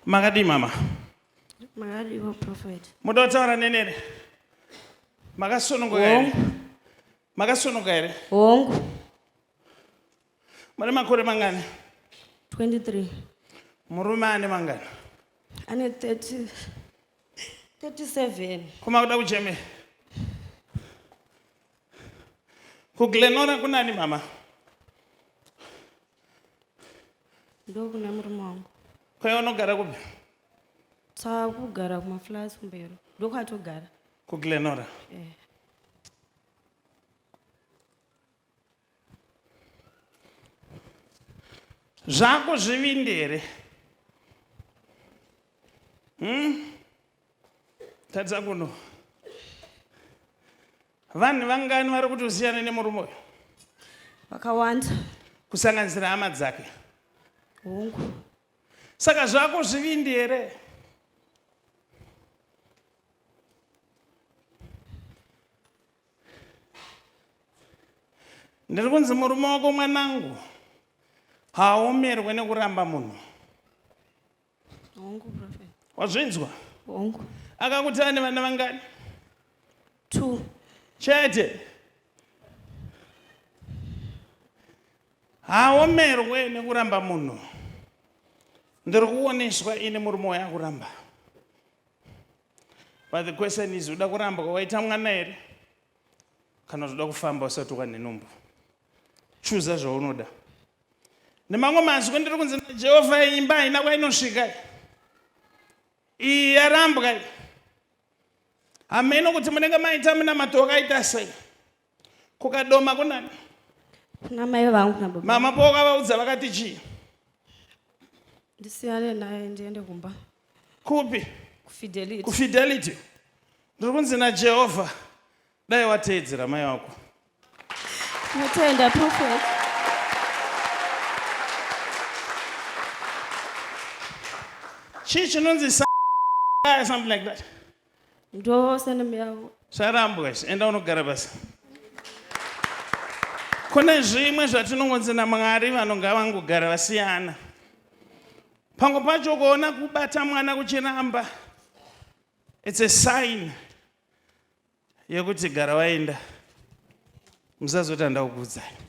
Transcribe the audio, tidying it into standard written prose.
Makadii mama? Makadiwa prophet. Muda kutaura neni here? Makasununguka here? Makasununguka here? Hongu. Mune makore mangani? 23. Murume ane mangani? Ane 30 37. Kuma kuda kuchemera. KuGlenora kunani mama? Ndokune murume wangu. Kwai unogara kupi? Takugara kumaflats kumberi. Ndokwatogara. KuGlenora. Eh. Zvako zvivindi here? Hmm? Tadza kuno. Vanhu vangani vari kuti usiyane nemurume uyu? Vakawanda. Kusanganisira hama dzake. Hongu. Saka zvako zvivindi here? Ndiri kunzi murume wako mwanangu haaomerwe nekuramba munhu. Hongu prophet. Wazvinzwa? Hongu. Akakuti ane vana vangani? Two. Chete. Haomerwe nekuramba munhu. Ndiri kuoneswa ini murume waye akuramba. But the question is uda kuramba waita mwana here? Kana uda kufamba usati wane nhumbu. Chuza zvaunoda. Nemamwe mazwi ndiri kunzi naJehovha imba haina kwainosvika. Iyi yarambwa iyi. Hameno kuti munenge maita munamato wakaita sei. Kukadoma kunani? Kuna mai vangu nababa. Mama pawakavaudza vakati chii? Ndisiyane naye ndiende kumba. Kupi? Kufidelity. Kufidelity. Ndiri kunzi naJehovha dai wateedzera mai wako. Tinotenda prophet. Chii chinonzi something like that? Ndo surname yavo. Zvarambwa izvi, enda unogara pasi. Kune zvimwe zvatinongonzi naMwari vanhu ngavangogara vasiyana. Pamwe pacho kuona kubata mwana kuchiramba it's a sign yekuti gara waenda musazoti handakukuudzai.